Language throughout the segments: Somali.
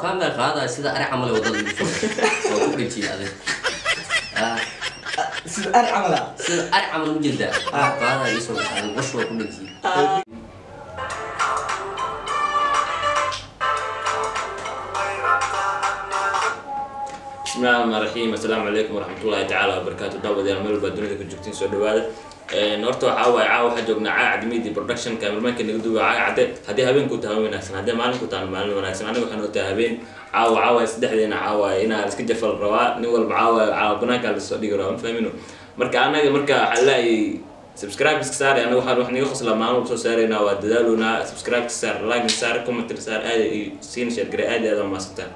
Kaamera qaadaya sida ari camal ee wadada igu soo waa ku dhejiyay adig. Sida ari camal ah. Sida ari camal u jeedaa qaadaya ii soo gashay adig, wash waa ku dhejiyay. Bismillahi rahmaani rahiim, assalaamu calaykum waraxmatullaahi tacaala wabarakaatu. Daawadayaal meel walba dunida ku joogtiin, soo dhawaada. Horta waxaa waaye caawa waxaa joognaa Caaga Media Production, cameramanka naga duuba Caaga Cadde. Haddii habeenku tahay wanaagsan, haddii maalinku tahay maalin wanaagsan, aniga waxaan otahay habeen caawa. Caawa saddexdeena caawa inaa iska jafal rabaa, nin walba caawa caawa banaanka lasoo dhigi rabaa, ma fahmino. Marka anaga marka waxaa leeyahay subscribe iska saar. Anaga waxaan wax naga qoslaa maalin walba soo saaraynaa, waa dadaaloonaa. Subscribe iska saar, like saar, comment saar, aad iyo siina share garee. Aad iyo aad waa mahadsantahay.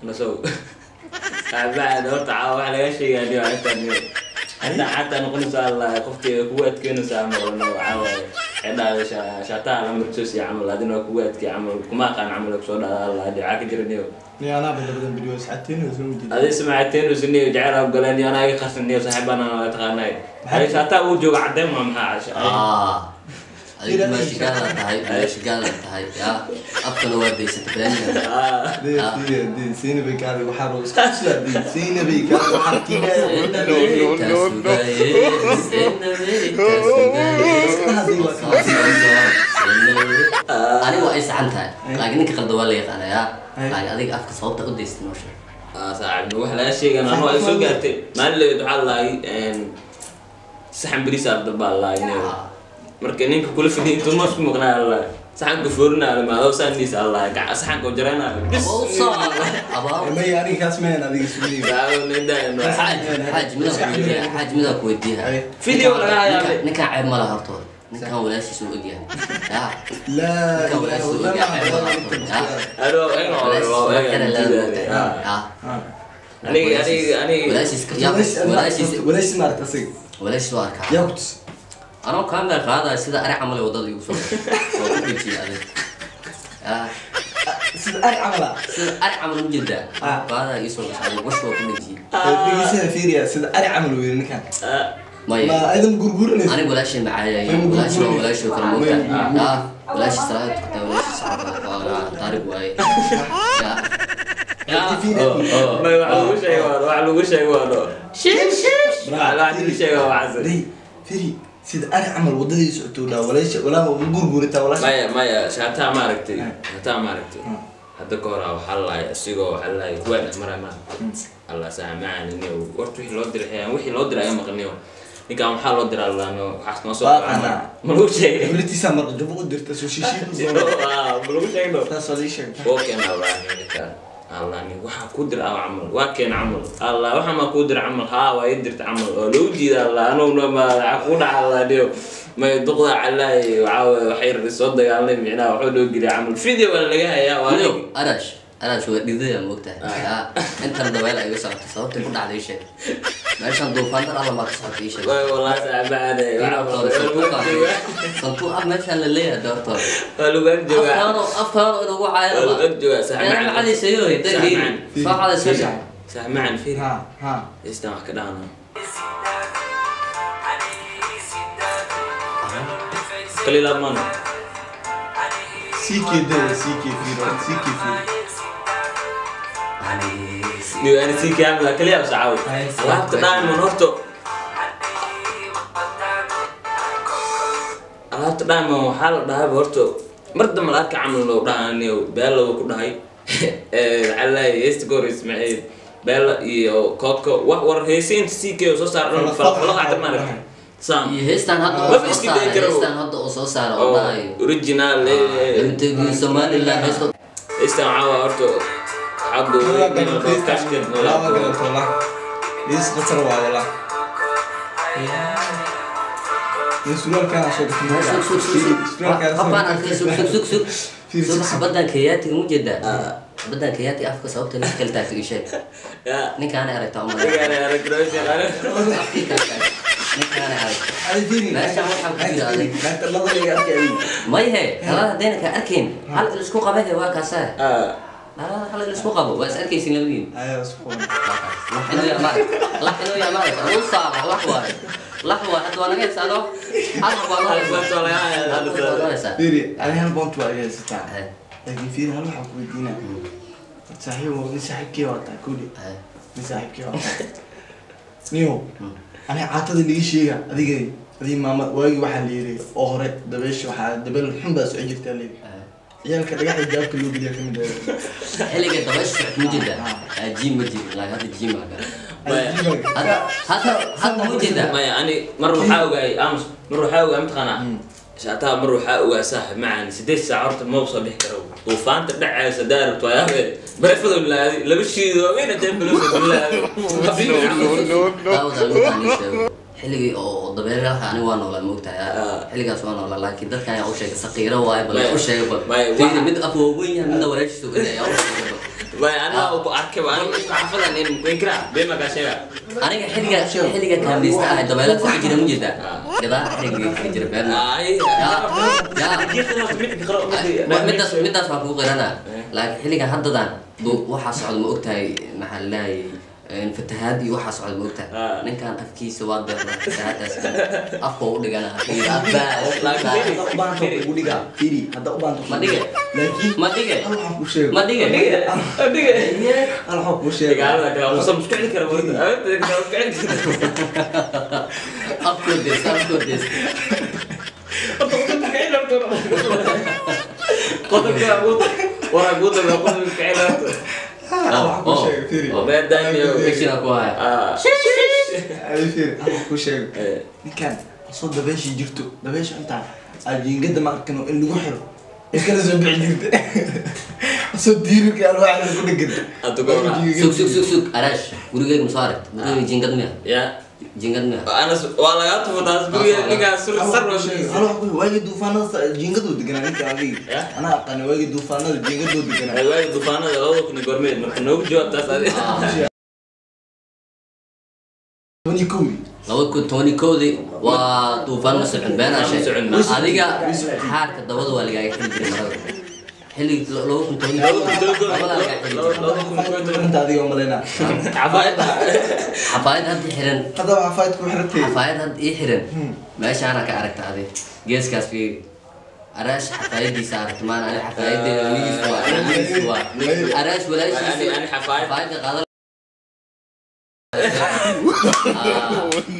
Nasow bacd horta caawa waxa laga sheegaa niyo intaan niyo xataa noqonaysa alla qofkii kugu adkeynaysa camal. Waxaa waaye xidhaada shaataha lambar soo siiya camal, adina waa kugu adkey camal, kuma aqaan camal kusoo dhahda alla dhicaa ka jira niyo. Ni anaa bada badan video saxateen oo soo jeeda. Adi samacateen usniyo jacayl abgaleen niyo, anaa iga qarsan niyo, saaxiibaan aan taqaanay. Ay shaataha uu jooga cadeen waa maxaa? Adigu meesha gaala tahay, meesha gaala tahay, yaa afkana waa daysata beenina. Dee dee siinabay kaadi waxaa loo iska tusaa, dee siinabay kaadi waxaa tiinaya. Aniga waa ay saxan tahay, laakiin ninka qalda waa la yaqaanayaa. Laakiin adiga afka sababta u daysata noo sheeg. Saaxiib, wax laga sheegan anu ay soo gaartay maalin leeyahay, waxaa lahay saxan bariis aa dalbaa lahay niyo. Marka ninka kula fadhiya intuu moos ku maqnaa allah saxanka foorinaayo maadoo saaniis allah gaca saxanka u jaraynayo bis. Abaa May aniga kaas meen adiga suuliyo. Xaaj midaa ku weydiiya, xaaj midaa ku weydiiya. Video laga hayaa. Ninkaan ceeb ma laha hortooda, ninkaan walaashiisa u egyahay yaa. Laa ninkaan walaashiisa u egyahay ceeb ma laha hortooda yaa. Aniga aniga aniga walaashiis yaa, walaashiis. Walaashis maaragta asiga. Walaashiis waa arkaa. Yaa ku tus. Anoo kaamera qaadaya sida ari camal ee wadada igu soo waa ku dhejiyay adig. Sida ari camal ah. Sida ari camal u jeedaa qaadaya ii soo gashay adig, wash waa ku dhejiyay. Dhegeysaha fiiriya, sida ari camal weeye ninkan. Maya. Ma aydan gurgurinaysa. Aniga walaashay macaayay, walaashay waa walaashay kale moogta yaa. Walaashay salaada tukataa, walaashay saxaabada waa taarig waaye yaa yaa. May wax lagu sheego waano, wax lagu sheego waano, wax lagu sheego waxaas. Dee fiiri, sida ari camal wadadii socoto dhaa walaasha walaa ma gurguritaa walaasha. Maya maya, shaataha maaragtay, shaataha maaragtay hadda ka hor waxaa lalahay isigoo waxaa lalahay kuwaa dhex maray ma allah saamacaan niyo. Horta wixii loo diray xayaan, wixii loo diray ayaa maqaniyo. Ninkaan waxaa loo diraa lalaano waxaas noo soo Waa qanaa. Ma lagu sheegay? Dawladiisa marqa jubo u dirta soo shishiid. Ma lagu sheegno? Taas waa ii sheegta. Waa keena allah ninka allah nin waxaa kuu dira ah camal, waa keena camal allah waxa maa kuu dira camal, haa waa ii dirta camal oo lagu jiida allah anuguna ma waxaa kuu dhaca allah niyo. May duqda calaay waxaa waye waxay yar soo dagaalnay micnaha waxuu noo geliya camal, video waa laga hayaa waa Niyow, arash arash waa dhidaya moogtahay yaa, intan dabeel ay iga socoto sababta ku dhacday ii sheeg. Meeshan duufaan dar alla maa ka socota ii sheeg. Way wallahi saaxiibada Santuu ah meeshaan la leeyahay doortooda. Waa lagu ag joogaa. Afkaano afkaano inuu caayo. Waa lagu ag joogaa saaxiib. Yaa macadaysayo day soo xadayso. Saaxiib macan fiir. Ha ha. Istaan wax ka dhahana qaliil maano. CK dee CK fiiro CK fiiro. Niyo ani sii kaamila kaliya saacaw alaabta diamond, horta alaabta diamond waxaa la dhahaa horta mar dambe la arka camal loo dhahaa niyo. Beella wuu ku dhahay waxaa la leeyahay heesta ka hor Ismaaciil Beella iyo Coco wax war heesiinta CK oo soo saar dhan falaqfalaqa cad maaragtay saan. Iyo heestan hadda oo Maba soo iska dayi saaray karo. Heestan hadda oo soo saara oo oo dhahayo original. Lamtegi Somaliland heesto. Heestan waxaa waa horta waxaa duubay nin la dhaho Kashkad. Walaa waa galanto walaa. Is qatar waa walaa. Surwaalkaan soo gashay. Sug, sug, sug, sug. Surwaalkaan soo Qofaan arkay, sug, sug, sug, sug. Fiiri, Sug, sug, sug. xabaddan Kenyaatiga ma jeedaa? Xabaddan Kenyaatiga afka sababta la kala taagto ii sheeg. Ninkaanay aragtaa uma Ninkaanay aragtaa. Adi fiiri. Meeshaan waxaa ku jira adig. Naagta lada laga arkay adiga. Mayhe, dhalada haddayna kaa arkayn, hal il isku qaba he, waa kaasaa. Dhalada hal il isku qabo, waa is arkaysin labadiin. Ayaa isku qoran. Lax inuu yaa maarag, lax inuu yaa maarag, lagu saara, lax waaye. Lax waaye, hadda waa naga haysaa adoo. Hal xab waa noo haysaa. Hal xab waa noo haysaa. Fiiri, adi hal point waa iga haysataa. Eh, Laakiin fiiri, hal waxaan ku weydiinaa. Saaxiib waa nin saaxiibkey waa tahay kuli. Eh. Nin saaxiibkey waa tahay. Niyow, aniga caatada liga sheega adiga adiga maama waagii waxaa la yiri oo hore dabeesha waxaa dabeel xun baa soo jirtaa la yiri. Eh. Ciyaalka dhagaxa jaabka loo geliyaa kamid ah. Xilliga dabaysha socod ma jeedaa? Ah, jiim ma jirin, laakiin hadda jiim aa galay. Hadda hadda hadda ma jeedaa? Maya, ani mar waxaa ogaay aamus, mar waxaa ogaay mataqaanaa shaataa, mar waxaa ogaa saaxib macaan 8 saac horta ma soo bixi karo duufaanta dhacaysa daarabto ayaabe barefado laadi laba shiido waaweyn jeebka loo soo gelaayo. Daawada midaan ii sheego. Xilligii oo dabeelaha aniga waa noolaa, moogtahay, xilligaas waa noolaa, laakiin dadkan ayaa u sheegay saqiiro waaye, bal u sheegay, bal fiiri, mid af waaweyn yahay, midna walaashiisa u ayaa u sheegay bal. Maya, aniga ku arkay waa aniga isku xafadan in inkira been ma kaa sheega. Aniga xilliga kaambaysta ahay dabeela ku jira ma jeedaa, gadaal xilliga kala jira beerna. Midaas waan kugu qiranaa, laakiin xilligan haddadan waxaa socda ma ogtahay, maxaa laleeyahay, fatahaad iyo waxaa socda ma ogtahay. Ninkan afkiisa waa deeqda fatahaadaas afka u dhigana. Hadda u baahanta kugu dhigaa. Fiiri, hadda u baahanta. Ma dhige. Laakiin Ma dhige. hal waxaan kuu sheego. Ma dhige. Hal waxaan kuu sheego. Afkoo des, afkoo des. Hal waxaan kuu sheego, fiiri. Fiction ku haya. Adi fiiri, hal waxaan kuu sheego. Ninkan soo dabeeshii jirto, dabeesha intaa ajiingada ma arkino in lagu xiro iskala soo bixi jirta soo diirka alwaaxa ku dhegan. Sug, sug, sug, sug. Araash, gurigeyga ma soo aragt? Gurigeyga jingad miya? Jingad miya? Waa lagaa tufataa guriga ninkaa sur sar. Hal wax ku waagii duufaanada jiingaduu deganaa ninka adiga anaa aqaani, waagii duufaanada jiingaduu deganaa. Waagi duufaanada 2000 gormeed marka noogu jawaab taas adi. 11-dii. 2011-dii waa duufaan ma socon, beenaa Ma sheeg. socon. Adiga xaarka dabada waa lagaaga xili jiray marada xilli 2011 dabada lagaa xili jiray. Inta adiga umalaynaa. Xafaayad hadda xiran. Haddaba xafaayad ku xiratay. Xafaayad hadda ii xiran meeshaana ka aragta adi, geeskaas fiiri. Araash xafaayadiisa aragta maan, ani xafaayadeeda nigiis waa, nigiis waa araash walaashiisa. Ani xafaayad- Xafaayadka qaadan.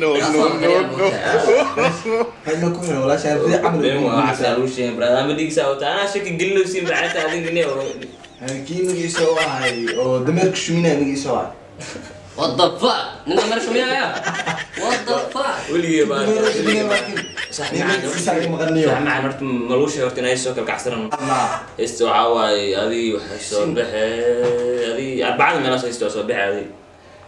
No, no, no, no. Xafaayad ku xiran walaasha ardayda camal. Been waa waxaas lagu sheegay brother ama dhigsa wata anaa shaki gelinaysiin bacanta adiga nin. Kii magiisa oo ahay oo dameerka shuminaya magiisa oo ahay. What the fuck, ninka meel shuminaya, what the fuck? Weligii baa Dameerka shuminaya laakiin nimankiisa ay maqaniyo. Sax macaan horta ma lagu sheegay horta inay soo kala kacsaran. Heesta waxaa waaye adii waxay soo baxee adii arbacada meelahaas, heesta waa soo baxee adii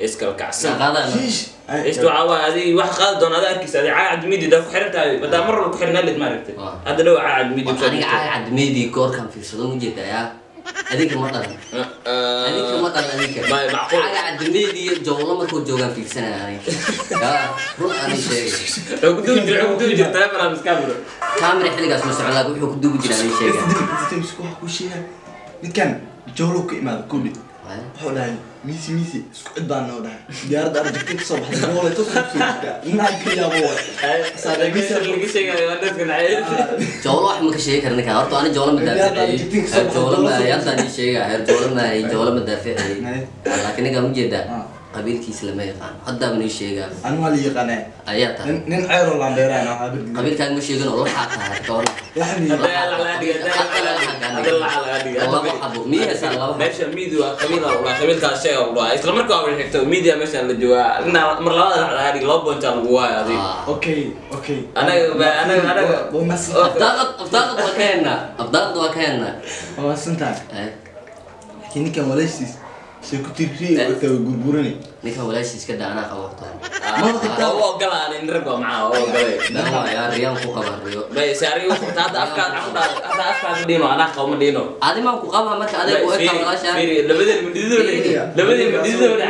hees kala kacsan. Qaadana. Shiish. Heesta waxaa waaye adii wax qaadi doona ada arkaysa adii caacad midi daa ku xiran tahay madaa mar walba ku xirnaa lid maaragtay. Hadda dhow caacad midi kusoo Aniga jirto. Caaga cadmeedii koorkan fiirsado ma jeeda yaa, adinka ma dhalan, adinka ma dhalan adinka. Macquul. Caaga cadmeedii jawlo markuu joogaan fiirsanaya aniga yaa, run ani sheegay. Wuxuu ku duubi jiray, wuxuu ku duubi jiray telefoon ama iskaamiro. Kaamira xilligaas ma socon, laakiin wuxuu ku duubi jiray ani sheegay. Wax ku sheega midkan jawlo ka imaada kuli wuxuu dhahay miisi miisi isku cid baan noo dhahay diyaaradda arjagta kasoo baxday jawlo tos kusoo jirtaa ninaan ka yaabo waay. Laga sheegayo waa dadka nacay. Jawlo wax ma ka sheegi kara ninkan horta, ani jawlo ma daaficayey, heer jawlo ma haddaan ii sheega, heer jawlo ma hayay, jawlo ma daaficayey, laakiin ninkaan ujeedaa qabiilkiisa lama yaqaan haddaaba nii sheegaa. Anu waa la yaqaanaa. Ayaa tahay. Nin ceeroo laandheeraan waxaa birgid. Qabiilkaaga ma sheegin oo laxaa tahay ka hor. Laba xabo miyaysan laba xabo. Meesha midi waa qabiil aa udhaa qabiilkaas sheega udhaa isla markaa waa xigta media meeshaan la joogaa inaa mar labada lax laga dhigi laba bontaa lagu waayo adiga. Okay, okay. Anaga Waa mahadsan. Afdaaqad, afdaaqad waa ka hennaa, afdaaqad waa ka hennaa. Waa mahadsantahay. Laakiin ninkan walaashiis See ku tirri wata gurguranay. Ninkan walaashiis iska daa, anaa qaba horta. Oo ogolaan in rag waa macaa oo ogolay. Been waa yaa riyaan ku qaba riyo. Bay saari u qabtaa hadda afkaad ku dhaar hadda afkaad ma dhino anaa qabo ma dhino. Adi maan ku qabaa marka adeeg u eka walaasha. Fiiri labadeen madidooda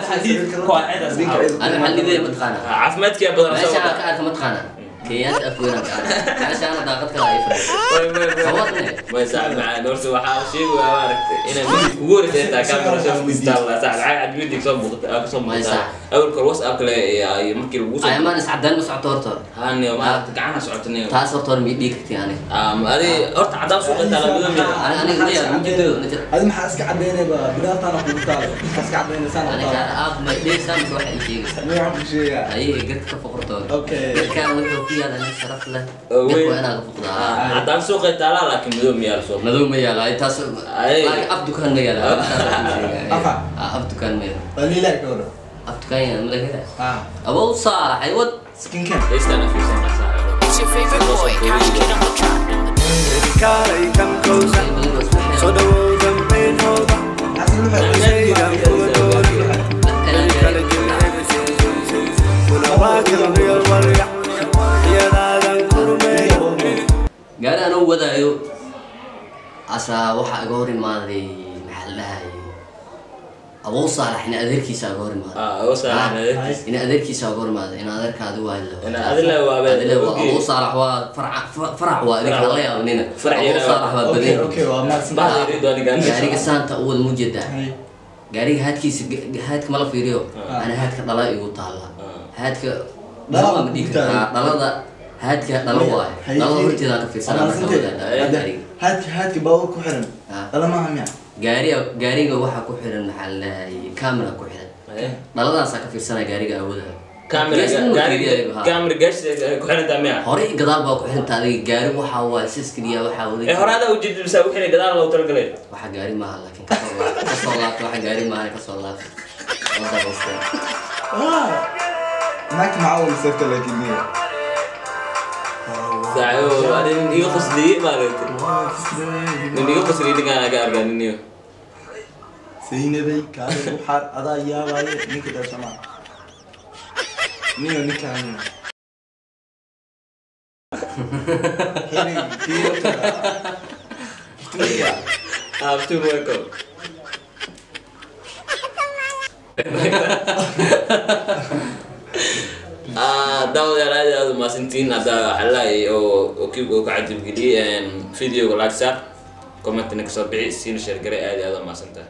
xadiid ku aad Ani maxaa lidaya mataqaanaa? Caafimaadkiya badan Meesha aan ka arka mataqaanaa? Kenyaanta afweynaan ka arka. Meesha ana daaqad kale ay fadhiyo. Kawadne. Way saaxiib macaan horta waxaa sheegi waa maaragtay inay mid ugu horreysay taa kaamira soo fadhiistaa saaxiib cag cad midig soo muuqata aa kasoo muuqata awalka hore WhatsApp kale iyo markii lagu soo Ayamaan is cadaan ma socoto horta. Haani maaragtay gacana socotanay. Taas horta hore mii dhiigi karti aniga. Adi horta cadaan suuqa taala madow miya? Ani aniga maya ujeedo nijir. Adi maxaa iska cadeynay ba bidaartaana kugu taalo maxaa iska cadeynaysaa Aniga aab ma dhigaysaa mise waxa ii sheegaysaa? Magaca ku sheegaa. Aye garka ka foqorto. Okay. Garkaan wuxuu ku yaalaa nin sharaf leh. Oo, Garka weyn. waa inaad ka foqdaa. Cadaan suuqa taala laakiin madow miyaa la suuqa? Madow ma yaala ay taas. Ay. Laakiin af dukaan ma yaala. Afa. Af dukaan ma yaala. Waa liilaa ka hore. Af dukaan yaala ma laga helaa? Ah. Abow saalax ay wad. Skincare. Heystaan afiirsan saaxiib. It's your favorite boy, Cash Kid on the track. Kaalay come closer, soo dhawow dambaynooda, shaygan kuwa dooni, kala give everything. Kuna waa kan real warrior, iyadaadan kurmeeyo. Gaari anuu wadaayo asaa waxaa iga hor imaaday maxaa la dhahayay Abow Saalax in adeerkiisa iga hor imaaday. Ah, Abow Saalax in adeerkiisa. In adeerkiisa iga hor imaaday in adeerkaadi waa ila. In adila waa Adila waa okay. Abow Saalax waa farac waa idinka la yaabnina. Farac Abow yara. Saalax waa Okay, badan. okay, waa mahadsan. Bahda yarid waa ninkan. Gaariga saanta u wada mujeedaa. Hay. Gaariga haadkiisa haadka ma la fiiriyo. Ana haadka dhala igu taala. Haadka Dhala dhala ma dhihi ku taala. kartaa dhalada haadka dhala waaye. Hay. Dhalada horteeda ka fiirsanaa marka wadaada gaariga. Haadka baabuur ku xiran. Ah. Dhala maaha miya? Gaariga waxaa ku xiran maxaa la dhahayay camera ku xiran. Dhaladaasaa ka fiirsanaya gaariga awooda. Kaamira Gees inuu gaari fiiriyo, ha. kaamira gash ku xirantaa miya? Hore iyo gadaal baa ku xirantaa adiga gaari waxaa waaye siskaliya waxaa waday. Ee hore adaa ujeedid mise u xiray gadaal loogu talagalay? Waxa gaari maaha laakiin kasoo laabta waxa gaari maaha kasoo laabta. Waa dabaystay. Ah. Naagta maxaa wada seefta laakiin niyo. Saaxiib waa nin iga qosliyey maaragtay. Nin iga qosliyey ninkaan aga arkaa niniyo. Saynabay kaalay waxaa adaa yaabaaye ninka dhaashamaa. Niyo ninkaan niyo. Xilliga kii horta. Iftiinka. After welcome. Daawadayaal aad iyo aad u mahadsantihiin hadda waxaa laayay oo kii oo ka cajab geliyey videoga like saar, comment-na kasoo bixi, siina share garay, aad iyo aad u mahadsantahay.